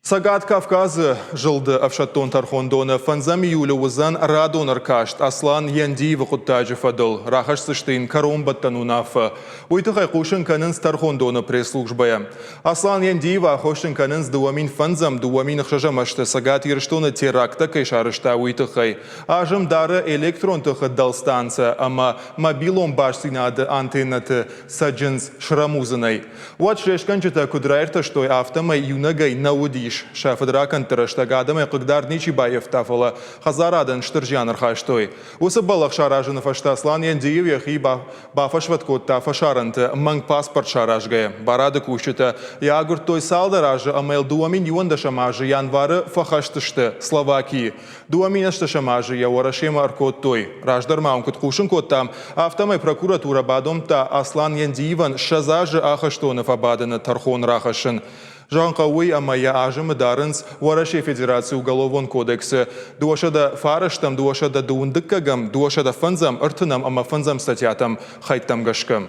Цӕгат Кавказы зылды ӕфсӕддон тӕрхондоны фӕндзӕм июлы уыдзӕн радон ӕркаст Аслан Яндиевы хъуыддаджы фӕдыл. Рахӕсдзысты йын кӕронбӕттӕн уынаффӕ. Уый тыххӕй хъусын кӕнынц тӕрхондоны пресс-службӕйӕ. Аслан Яндиевы аххосджын кӕнынц 2005-ӕм, 2006-ӕм ӕзты Цӕгат Ирыстоны теракттӕ кӕй сарӕзта, уый тыххӕй. Азым дары электрон тыхы дӕлстанцӕ ӕмӕ мобилон бастдзинады антеннӕты цӕджындз срӕмудзынӕй. Уӕд слестгӕнджытӕ куыд раиртӕстой, афтӕмӕй иунӕгӕй нӕ уыдис. Сӕ фыдракӕндты рӕстӕг адӕмӕй хъыгдард ничи баййӕфта, фӕлӕ хӕдзарадӕн стыр зиан ӕрхастой. Уыцы бӕллӕх саразыны фӕстӕ Аслан Ендеев йӕхи бафӕсвӕд кодта фӕсарӕнты, мӕнг паспорт саразгӕйӕ. Барады кусджытӕ йӕ агуырдтой цалдӕр азы ӕмӕ йыл 2011 азы январы фӕхӕст сты Словакийы. 2008 азы йӕ Уӕрӕсемӕ ӕркодтой. Раздӕр ма уын куыд хъусын кодтам, афтӕмӕй прокуратурӕ бадомдта Аслан Яндиевӕн 20 азы ахӕстоны фӕбадыны тӕрхон рахӕссын. Зӕгъын хъӕуы уый, ӕмӕ йӕ азымы дарынц Уӕрӕсейы Федерацийы Уголовон кодексы 209-ӕм, 221-ӕм, 205-ӕм, 35 ӕмӕ фӕндзӕм статьятӕм хӕйттӕм гӕсгӕ.